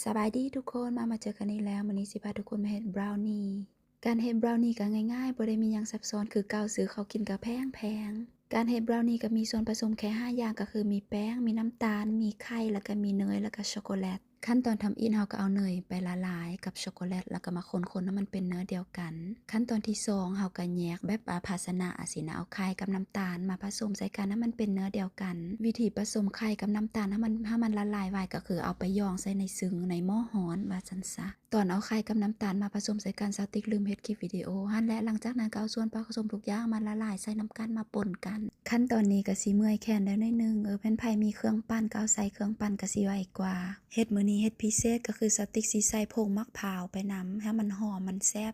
ສະບາຍດີທຸກຄົນ ມາ ມາເຈີກັນອີກແລ້ວ. ມື້ນີ້ຊິພາທຸກຄົນມາເຮັດບຣາວນີ. ການເຮັດບຣາວນີກໍງ່າຍໆ ບໍ່ໄດ້ມີຫຍັງຊັບຊ້ອນຄືເກົ່າ, ຊື້ເຂົ້າກິນກໍແພງໆ. ການເຮັດບຣາວນີກໍມີສ່ວນປະສົມແຄ່ຫ້າຢ່າງ ກໍຄືມີແປ້ງ, ມີນ້ຳຕານ, ມີໄຂ່ ແລ້ວກໍມີເນີຍ ແລ້ວກໍຊັອກໂກແລັດ. ຂັ້ນຕອນທຳອິດ ເຮົາກໍເອົາເນີຍໄປລະລາຍກັບຊັອກໂກແລັດ ແລ້ວກໍມາຄົນໆໃຫ້ມັນເປັນເນື້ອດຽວກັນ. ຂັ້ນຕອນທີສອງ ເຮົາກໍແຍກແບບ ອາ ພາຊະນະ ອາ ຊີ້ນະ, ເອົາໄຂ່ກັບນ້ຳຕານມາປະສົມໃສ່ກັນໃຫ້ມັນເປັນເນື້ອດຽວກັນ. ວິທີປະສົມໄຂ່ກັບນ້ຳຕານໃຫ້ມັນ ໃຫ້ມັນລະລາຍໄວ ກໍຄືເອົາໄປຢອງໃສ່ໃນຊຶງ ໃນໝໍ້ຮ້ອນວ່າຊັ້ນຊະ. ຕອນເອົາໄຂ່ກັບນ້ຳຕານມາປະສົມໃສ່ກັນ ສາວຕິກລືມເຮັດຄລິບວິດີໂອຫັ້ນແຫຼະ. ຫຼັງຈາກນັ້ນກໍເອົາສ່ວນປະສົມທຸກຢ່າງມາລະລາຍໃສ່ນຳກັນ ມາປົນກັນ. ຂັ້ນຕອນນີ້ກໍຊິເມື່ອຍແຂນໄດ້ໜ້ອຍໜຶ່ງ. ເອີ ແມ່ນໃຜມີເຄື່ອງປັ່ນກໍເອົາໃສ່ເຄື່ອງປັ່ນກໍຊິໄວກວ່າ. ເຮັດມື້ນີ້ເຮັດພິເສດ ກໍຄືສາວຕິກຊິໃສ່ຜົງໝາກພ້າວໄປນຳ ໃຫ້ມັນຫອມ ມັນແຊບ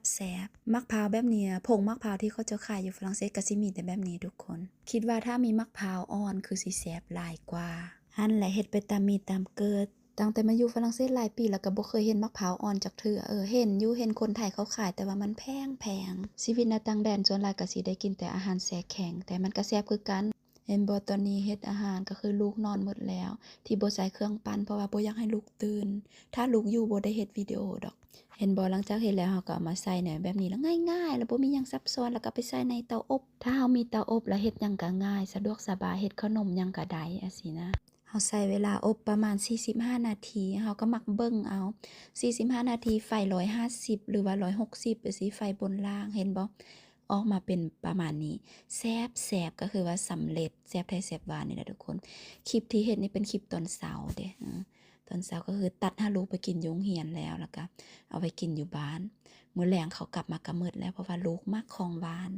ໆ. ໝາກພ້າວແບບນີ້ ຜົງໝາກພ້າວທີ່ເຂົາເຈົ້າຂາຍຢູ່ຝຣັ່ງເສດກໍຊິມີແຕ່ແບບນີ້ທຸກຄົນ. ຄິດວ່າຖ້າມີໝາກພ້າວອ່ອນຄືຊິແຊບຫຼາຍກວ່າ. ຫັ້ນແຫຼະ ເຮັດໄປຕາມມີດຕາມເກີດ. ຕັ້ງແຕ່ມາຢູ່ຝຣັ່ງເສດຫຼາຍປີແລ້ວກໍບໍ່ເຄີຍເຫັນໝາກພ້າວອ່ອນຈັກເທື່ອ. ເອີ ເຫັນຢູ່ ເຫັນຄົນໄທເຂົາຂາຍ ແຕ່ວ່າມັນແພງໆ. ຊີວິດໃນຕ່າງແດນສ່ວນຫຼາຍກໍຊິໄດ້ກິນແຕ່ອາຫານແຊ່ແຂງ ແຕ່ມັນກໍແຊບຄືກັນ. ເຫັນບໍ່ ຕອນນີ້ເຮັດອາຫານກໍຄືລູກນອນໝົດແລ້ວ ທີ່ບໍ່ໃສ່ເຄື່ອງປັ່ນ ເພາະວ່າບໍ່ຢາກໃຫ້ລູກຕື່ນ. ຖ້າລູກຢູ່ບໍ່ໄດ້ເຮັດວິດີໂອດອກ. ເຫັນບໍ່ ຫຼັງຈາກເຮັດແລ້ວ ເຮົາກໍເອົາມາໃສ່ໃນແບບນີ້ລະ ງ່າຍໆ ລະບໍ່ມີຫຍັງຊັບຊ້ອນ ລະກໍໄປໃສ່ໃນເຕົາອົບ. ຖ້າເຮົາມີເຕົາອົບລະເຮັດຫຍັງກໍງ່າຍ ສະດວກສະບາຍ ເຮັດເຂົ້າໜົມຫຍັງກໍໄດ້ ອາ ຊີ້ນະ. ເຮົາໃສ່ເວລາອົບປະມານສີ່ສິບຫ້ານາທີ. ເຮົາກໍມັກເບິ່ງເອົາ ສີ່ສິບຫ້ານາທີ ໄຟຮ້ອຍຫ້າສິບ ຫຼືວ່າຮ້ອຍຫົກສິບ ຈັ່ງຊີ້ ໄຟບົນລ່າງ. ເຫັນບໍ່ ອອກມາເປັນປະມານນີ້ ແຊບໆ ກໍຄືວ່າສຳເລັດ ແຊບແທ້ແຊບຫວານນີ້ແຫຼະທຸກຄົນ. ຄລິບທີ່ເຮັດນີ້ເປັນຄລິບຕອນເຊົ້າເດ້ ເອີ ຕອນເຊົ້າກໍຄືຕັດໃຫ້ລູກໄປກິນຢູ່ໂຮງຮຽນແລ້ວ ແລ້ວກໍເອົາໄປກິນຢູ່ບ້ານ. ມື້ແລງເຂົາກັບມາກໍໝົດແລ້ວ ເພາະວ່າລູກມັກຂອງຫວານ.